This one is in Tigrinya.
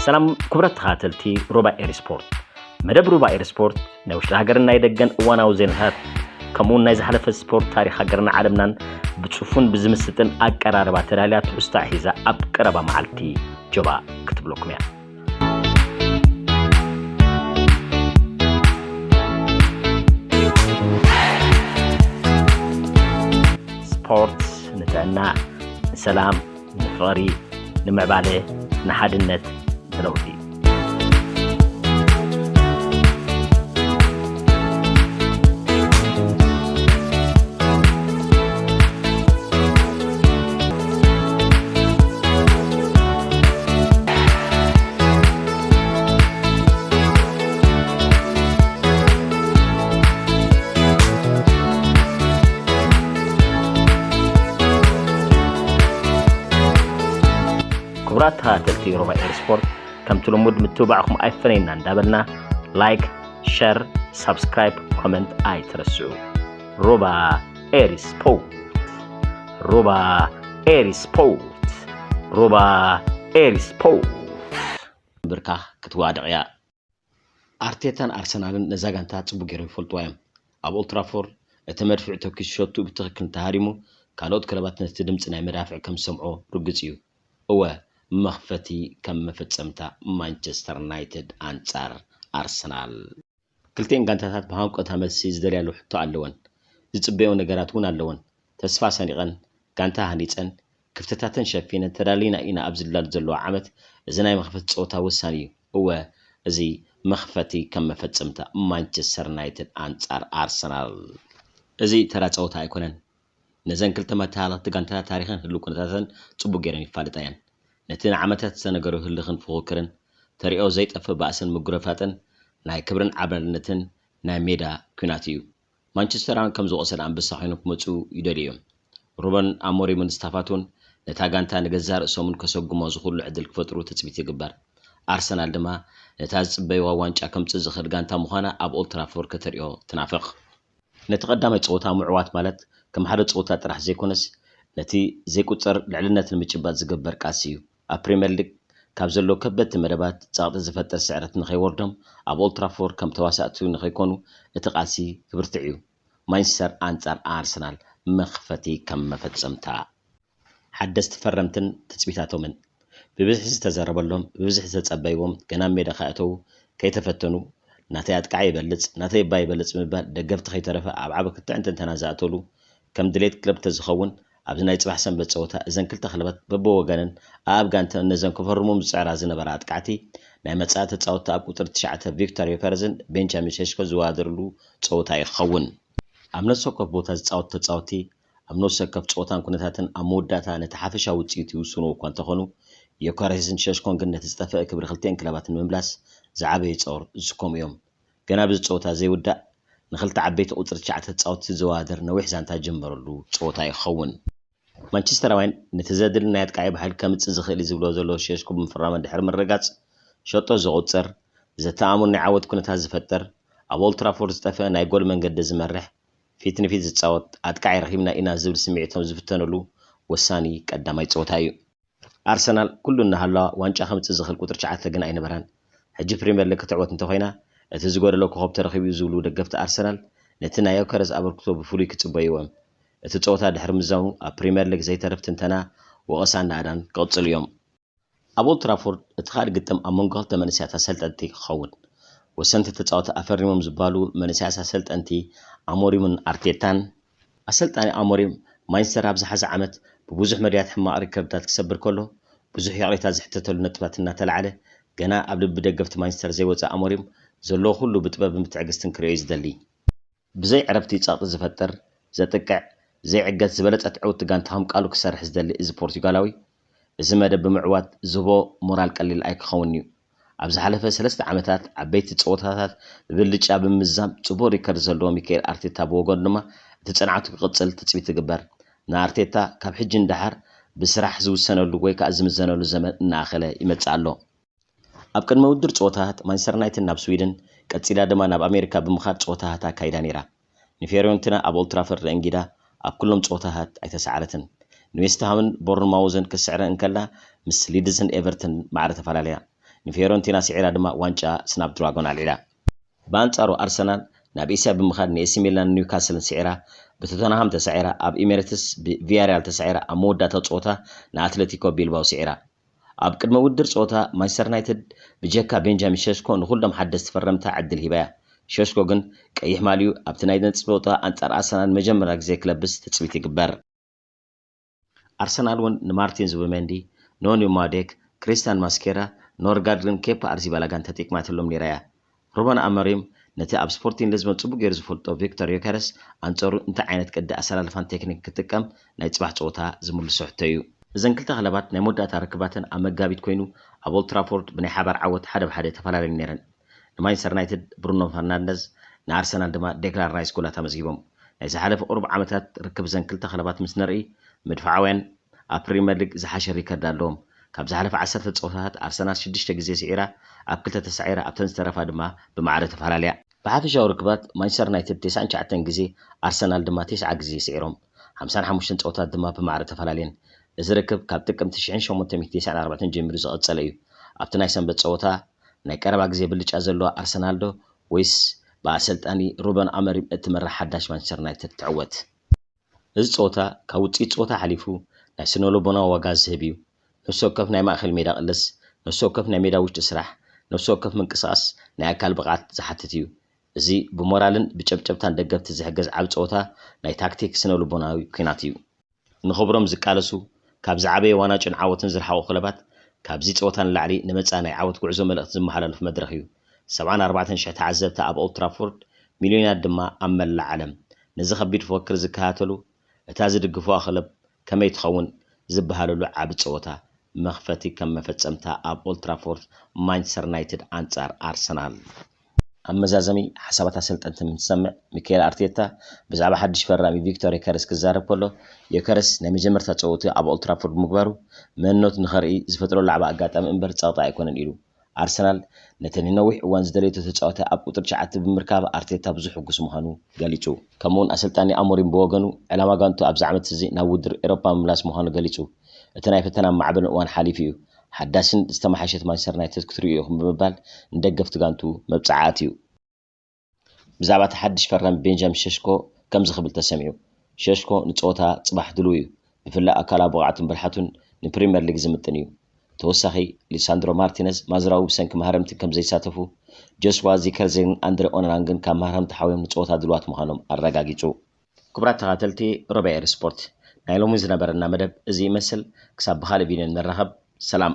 ሰላም ክቡራት ተኸታተልቲ ሩባ ኤሪ ስፖርት። መደብ ሩባ ኤሪ ስፖርት ናይ ውሽጢ ሃገርን ናይ ደገን እዋናዊ ዜናታት፣ ከምኡውን ናይ ዝሓለፈ ስፖርት ታሪኽ ሃገርና ዓለምናን ብጽፉን ብዝምስጥን ኣቀራርባ ተዳልያ ትሕዝታ ሒዛ ኣብ ቀረባ መዓልቲ ጀባ ክትብለኩም እያ። ስፖርት ንጥዕና፣ ንሰላም፣ ንፍቕሪ፣ ንምዕባለ፣ ንሓድነት፣ ንለውጢ። ክቡራት ተኸታተልቲ ሮባ ኤር ስፖርት፣ ከምቲ ልሙድ ምትብባዕኹም ኣይፈነየና እንዳበልና፣ ላይክ፣ ሸር፣ ሳብስክራይብ፣ ኮመንት ኣይትረስዑ። ሩባ ኤሪ ስፖርት፣ ሩባ ኤሪ ስፖርት፣ ሩባ ኤሪ ስፖርት። ብርካ ክትዋድቕ እያ። ኣርቴታን ኣርሰናልን ነዛ ጋንታ ጽቡቕ ገይሮም ይፈልጥዋ እዮም። ኣብ ኦልትራፎርድ እቲ መድፍዕ ተኪሱ ሸቱ ብትኽክል እንተሃሪሙ፣ ካልኦት ክለባት ነቲ ድምጺ ናይ መዳፍዕ ከም ዝሰምዖ ርግጽ እዩ። እወ፣ መኽፈቲ ከም መፈጸምታ ማንቸስተር ዩናይትድ ኣንጻር ኣርሰናል። ክልቲኤን ጋንታታት ብሃንቀውታ መልሲ ዝደልያሉ ሕቶ ኣለወን። ዝጽበዮ ነገራት እውን ኣለወን። ተስፋ ሰኒቐን፣ ጋንታ ሃኒጸን፣ ክፍተታተን ሸፊነን ተዳሊና ኢና ኣብ ዝብላሉ ዘለዋ ዓመት፣ እዚ ናይ መኽፈቲ ጸወታ ወሳኒ እዩ። እወ፣ እዚ መኽፈቲ ከም መፈጸምታ ማንቸስተር ዩናይትድ ኣንጻር ኣርሰናል። እዚ ተራ ጸወታ ኣይኮነን። ነዘን ክልተ መተሃላለኽቲ ጋንታታት ታሪኽን ህሉው ኩነታተን ጽቡቕ ገይረን ይፋለጣ እየን። ነቲ ንዓመታት ዝተነገሮ ህልኽን ፍኹክርን፣ ተሪኦ ዘይጠፍእ ባእስን ምጉረፋጥን፣ ናይ ክብርን ዓብላልነትን ናይ ሜዳ ኲናት እዩ። ማንቸስተራውያን ከም ዝቖሰለ ኣንበሳ ኮይኖም ክመጹ ይደልዩ እዮም። ሩበን ኣሞሪምን ስታፋቱን ነታ ጋንታ ንገዛእ ርእሶምን ከሰጉሞ ዝኽእሉ ዕድል ክፈጥሩ ትጽቢት ይግበር። ኣርሰናል ድማ ነታ ዝጽበይዋ ዋንጫ ከምጽእ ዝኽእል ጋንታ ምዃና ኣብ ኦልትራፎርድ ከተርእዮ ትናፍቕ። ነቲ ቀዳማይ ጸወታ ምዕዋት ማለት ከም ሓደ ጸወታ ጥራሕ ዘይኮነስ፣ ነቲ ዘይቁጸር ልዕልነት ንምጭባጥ ዝግበር ቃልሲ እዩ። ኣብ ፕሪምየር ሊግ ካብ ዘለዉ ከበድቲ መደባት ጸቕጢ ዝፈጥር ስዕረት ንኸይወርዶም፣ ኣብ ኦልትራፎርድ ከም ተዋሳእቲ ንኸይኮኑ እቲ ቃልሲ ክብርትዕ እዩ። ማንቸስተር ኣንጻር ኣርሰናል መኽፈቲ ከም መፈጸምታ። ሓደስቲ ፈረምትን ትጽቢታቶምን ብብዝሒ ዝተዘረበሎም፣ ብብዝሒ ዝተጸበይዎም፣ ገና ኣብ ሜዳ ከይኣተዉ ከይተፈተኑ፣ "ናተይ ኣጥቃዒ ይበልጽ፣ ናተይ እባ ይበልጽ" ብምባል ደገፍቲ ከይተረፈ ኣብ ዓቢ ክትዕ እንትንተና ዝኣተሉ፣ ከም ድሌት ክለብ እንተዝኸውን፣ ኣብዚ ናይ ጽባሕ ሰንበት ጸወታ እዘን ክልተ ክለባት በብወገነን ኣኣብ ጋንተን ነዘን ክፈርሞም ዝጽዕራ ዝነበራ ኣጥቃዕቲ ናይ መጻኢ ተጻወትቲ ኣብ ቁጽሪ ትሽዓተ ቪክተር ዮከረስን ቤንጃሚን ሸሽኮ ዝወዳደርሉ ጸወታ እዩ ክኸውን። ኣብ ነፍሲ ወከፍ ቦታ ዝጻወቱ ተጻወትቲ ኣብ ነፍሲ ወከፍ ጸወታን ኩነታትን ኣብ መወዳእታ ነቲ ሓፈሻዊ ውጽኢት ይውስንዎ እኳ እንተኾኑ፣ ዮከረስን ሸሽኮን ግን ነቲ ዝጠፍአ ክብሪ ክልቲኤን ክለባት ንምምላስ ዝዓበየ ጸወር ዝስከሙ እዮም። ገና ብዚ ጸወታ ዘይውዳእ፣ ንኽልተ ዓበይቲ ቁጽሪ ትሽዓተ ተጻወትቲ ዘወዳድር ነዊሕ ዛንታ ዝጀመረሉ ጸወታ እዩ ክኸውን። ማንቸስተራውያን ነቲ ዘድሊ ናይ ኣጥቃዒ ባሕሊ ከምጽእ ዝኽእል እዩ ዝብሎ ዘሎ ሸሽኮ ብምፍራም እንድሕር ምርጋጽ፣ ሸቶ ዘቑጽር፣ ዘተኣማምን ናይ ዓወት ኩነታት ዝፈጥር፣ ኣብ ኦልትራፎርድ ዝጠፍአ ናይ ጎል መንገዲ ዝመርሕ፣ ፊት ንፊት ዝጻወት ኣጥቃዒ ረኺብና ኢና ዝብል ስምዒቶም ዝፍተነሉ ወሳኒ ቀዳማይ ጸወታ እዩ። ኣርሰናል ኩሉ እናሃለዋ ዋንጫ ከምጽእ ዝኽእል ቁጽሪ ትሽዓተ ግን ኣይነበራን። ሕጂ ፕሪምየር ሊግ ክትዕወት እንተኾይና፣ እቲ ዝጎደሎ ኮኸብ ተረኺቡ እዩ ዝብሉ ደገፍቲ ኣርሰናል፣ ነቲ ናይ ዮከረስ ኣበርክቶ ብፍሉይ ክጽበይዎ እዮም። እቲ ጸወታ ድሕሪ ምዝዛሙ፣ ኣብ ፕሪምየር ሊግ ዘይተርፍ ትንተና፣ ወቐሳን ናእዳን ክቕጽሉ እዮም። ኣብ ኦልትራፎርድ እቲ ካልእ ግጥም ኣብ መንጎ ክልተ መንእሰያት ኣሰልጠንቲ ክኸውን። ወሰንቲ ተጻወቲ ኣፈሪሞም ዝበሃሉ መንእሰያት ኣሰልጠንቲ ኣሞሪምን ኣርቴታን። ኣሰልጣኒ ኣሞሪም፣ ማንቸስተር ኣብ ዝሓዘ ዓመት ብብዙሕ መዳያት ሕማቕ ሪከርድታት ክሰብር ከሎ፣ ብዙሕ ይቕሬታ ዝሕተተሉ ነጥባት እናተላዕለ፣ ገና ኣብ ልቢ ደገፍቲ ማንቸስተር ዘይወጸ ኣሞሪም፣ ዘለዎ ኩሉ ብጥበብን ብትዕግስትን ክርእዮ እዩ ዝደሊ። ብዘይ ዕረፍቲ ጸቕጢ ዝፈጥር፣ ዘጥቅዕ፣ ዘይዕገስ ዝበለጸት ዕውቲ ጋንታ ከም ቃሉ ክሰርሕ ዝደሊ እዚ ፖርቱጋላዊ፣ እዚ መደብ ብምዕዋት ዝህቦ ሞራል ቀሊል ኣይክኸውን'ዩ። ኣብ ዝሓለፈ ሰለስተ ዓመታት ዓበይቲ ጸወታታት ብብልጫ ብምዝዛም ጽቡቕ ሪከርድ ዘለዎ ሚካኤል ኣርቴታ ብወገኑ ድማ እቲ ጽንዓቱ ክቕጽል ትጽቢት ይግበር። ንኣርቴታ ካብ ሕጂ ንደሓር ብስራሕ ዝውሰነሉ ወይ ከኣ ዝምዘነሉ ዘመን እናኣኸለ ይመጽእ ኣሎ። ኣብ ቅድመ ውድድር ጸወታታት ማንቸስተር ዩናይትድ ናብ ስዊድን፣ ቀጺላ ድማ ናብ ኣሜሪካ ብምኻድ ጸወታታት ኣካይዳ ነይራ። ንፊዮረንቲና ኣብ ኦልትራፎርድ ደንጊዳ ኣብ ኩሎም ጸወታታት ኣይተሳዕረትን። ንዌስትሃምን ቦርንማውዝን ክትስዕረ እንከላ፣ ምስ ሊድስን ኤቨርተን ማዕረ ተፈላለያ። ንፊዮረንቲና ስዒራ ድማ ዋንጫ ስናፕድራጎን ኣልዒላ። ብኣንጻሩ ኣርሰናል ናብ እስያ ብምኻድ ንኤሲ ሚላን ኒውካስልን ስዒራ፣ ብቶተንሃም ተሳዒራ፣ ኣብ ኢሜሬትስ ብቪያሪያል ተሳዒራ፣ ኣብ መወዳእታ ጸወታ ንኣትለቲኮ ቢልባው ስዒራ። ኣብ ቅድመ ውድድር ጸወታ ማንቸስተር ዩናይትድ ብጀካ ቤንጃሚን ሸሽኮ ንኹሎም ሓደስቲ ፈረምታ ዕድል ሂባያ። ሸሽኮ ግን ቀይሕ ማልዩ ኣብቲ ናይ ነጥቢ ጸወታ ኣንጻር ኣርሰናል ንመጀመርያ ግዜ ክለብስ ትጽቢት ይግበር። ኣርሰናል እውን ንማርቲን ዙቢሜንዲ፣ ኖኒ ማዴክ፣ ክሪስታን ማስኬራ፣ ኖርጋርድን ኬፓ ኣርዚባላጋን ተጠቂማትሎም ነይራ እያ። ሩበን ኣሞሪም ነቲ ኣብ ስፖርቲንግ ሊዝበን ጽቡቕ ገይሩ ዝፈልጦ ቪክቶር ዮከረስ ኣንጸሩ እንታይ ዓይነት ቅዲ ኣሰላልፋን ቴክኒክ ክጥቀም ናይ ጽባሕ ጸወታ ዝምልሶ ሕቶ እዩ። እዘን ክልተ ክለባት ናይ መወዳእታ ርክባተን ኣብ መጋቢት ኮይኑ ኣብ ኦልድ ትራፎርድ ብናይ ሓባር ዓወት ሓደ ብሓደ ተፈላለየን ነይረን። ንማንቸስተር ዩናይትድ ብሩኖ ፈርናንደዝ፣ ንኣርሰናል ድማ ዴክላን ራይስ ጎላት ኣመዝጊቦም። ናይ ዝሓለፈ ቁሩብ ዓመታት ርክብ እዘን ክልተ ክለባት ምስ ንርኢ፣ መድፍዓውያን ኣብ ፕሪምየር ሊግ ዝሓሸ ሪከርድ ኣለዎም። ካብ ዝሓለፈ ዓሰርተ ጸወታታት ኣርሰናል ሽዱሽተ ግዜ ስዒራ፣ ኣብ ክልተ ተሳዒራ፣ ኣብተን ዝተረፋ ድማ ብማዕረ ተፈላለያ። ብሓፈሻዊ ርክባት ማንቸስተር ዩናይትድ ተስዓን ትሽዓተን ግዜ፣ ኣርሰናል ድማ ተስዓ ግዜ ስዒሮም፣ ሓምሳን ሓሙሽተን ጸወታት ድማ ብማዕረ ተፈላለየን። እዚ ርክብ ካብ ጥቅምቲ ሽሕን ሸሞንተ ሚእትን ተስዓን ኣርባዕተን ጀሚሩ ዝቐጸለ እዩ። ኣብቲ ናይ ሰንበት ጸወታ ናይ ቀረባ ግዜ ብልጫ ዘለዋ ኣርሰናል ዶ ወይስ ብኣሰልጣኒ ሩበን ኣሞሪም እትምራሕ ሓዳሽ ማንቸስተር ዩናይትድ ትዕወት? እዚ ጸወታ ካብ ውጽኢት ጸወታ ሓሊፉ ናይ ስነ ልቦናዊ ዋጋ ዝህብ እዩ። ነፍሲ ወከፍ ናይ ማእከል ሜዳ ቅልስ፣ ነፍሲ ወከፍ ናይ ሜዳ ውሽጢ ስራሕ፣ ነፍሲ ወከፍ ምንቅስቓስ ናይ ኣካል ብቕዓት ዝሓትት እዩ። እዚ ብሞራልን ብጨብጨብታን ደገፍቲ ዝሕገዝ ዓቢ ጸወታ ናይ ታክቲክ ስነ ልቦናዊ ኲናት እዩ። ንኽብሮም ዝቃለሱ፣ ካብ ዝዓበየ ዋናጭን ዓወትን ዝረሓቑ ክለባት፣ ካብዚ ጸወታ ንላዕሊ ንመጻኢ ናይ ዓወት ጉዕዞ መልእኽቲ ዝመሓላለፍ መድረኽ እዩ። ሰብዓን ኣርባዕተን ሽሕ ተዓዘብቲ ኣብ ኦልድ ትራፎርድ፣ ሚልዮናት ድማ ኣብ መላእ ዓለም፣ ነዚ ከቢድ ፉክክር ዝከታተሉ፣ እታ ዝድግፍዋ ክለብ ከመይ ትኸውን ዝበሃለሉ ዓቢ ጸወታ መኽፈቲ ከም መፈጸምታ ኣብ ኦልድ ትራፎርድ ማንቸስተር ዩናይትድ ኣንጻር ኣርሰናል። ኣብ መዛዘሚ ሓሳባት ኣሰልጠንቲ እንትንሰምዕ፣ ሚካኤል ኣርቴታ ብዛዕባ ሓድሽ ፈራሚ ቪክቶር ዮከረስ ክዛረብ ከሎ፣ ዮከረስ ናይ መጀመርታ ጸወቱ ኣብ ኦልድ ትራፎርድ ምግባሩ፣ መንነቱ ንኸርኢ ዝፈጥረሉ ዓቢ ኣጋጣሚ እምበር ጸቕጢ ኣይኮነን ኢሉ። ኣርሰናል ነቲ ንነዊሕ እዋን ዝደለየቶ ተጻዋታይ ኣብ ቁጽሪ ትሽዓተ ብምርካብ ኣርቴታ ብዙሕ ሕጉስ ምዃኑ ገሊጹ። ከምኡ'ውን ኣሰልጣኒ ኣሞሪም ብወገኑ፣ ዕላማ ጋንቱ ኣብዚ ዓመት እዚ ናብ ውድድር ኤውሮጳ ምምላስ ምዃኑ ገሊጹ። እቲ ናይ ፈተና ማዕበልን እዋን ሓሊፉ እዩ። ሓዳስን ዝተመሓየሸት ማንቸስተር ዩናይትድ ክትርእዩ ኢኹም ብምባል ንደገፍቲ ጋንቱ መብጽዓ ኣትዩ። ብዛዕባ እቲ ሓድሽ ፈራሚ ቤንጃሚን ሸሽኮ ከምዚ ክብል ተሰሚዑ፣ ሸሽኮ ንጸወታ ጽባሕ ድሉው እዩ። ብፍላይ ኣካላዊ ብቕዓቱን ብልሓቱን ንፕሪምየር ሊግ ዝምጥን እዩ። ተወሳኺ፣ ሊሳንድሮ ማርቲነዝ ማዝራዊ ብሰንኪ ማህረምቲ ከም ዘይሳተፉ፣ ጆስዋ ዚከርዜን ኣንድሬ ኦናናን ግን ካብ ማህረምቲ ሓውዮም ንጸወታ ድሉዋት ምዃኖም ኣረጋጊጹ። ክቡራት ተኸታተልቲ ሮቤ ኤሪ ስፖርት፣ ናይ ሎሚ ዝነበረና መደብ እዚ ይመስል። ክሳብ ብኻልእ ቪድዮ ንራኸብ፣ ሰላም።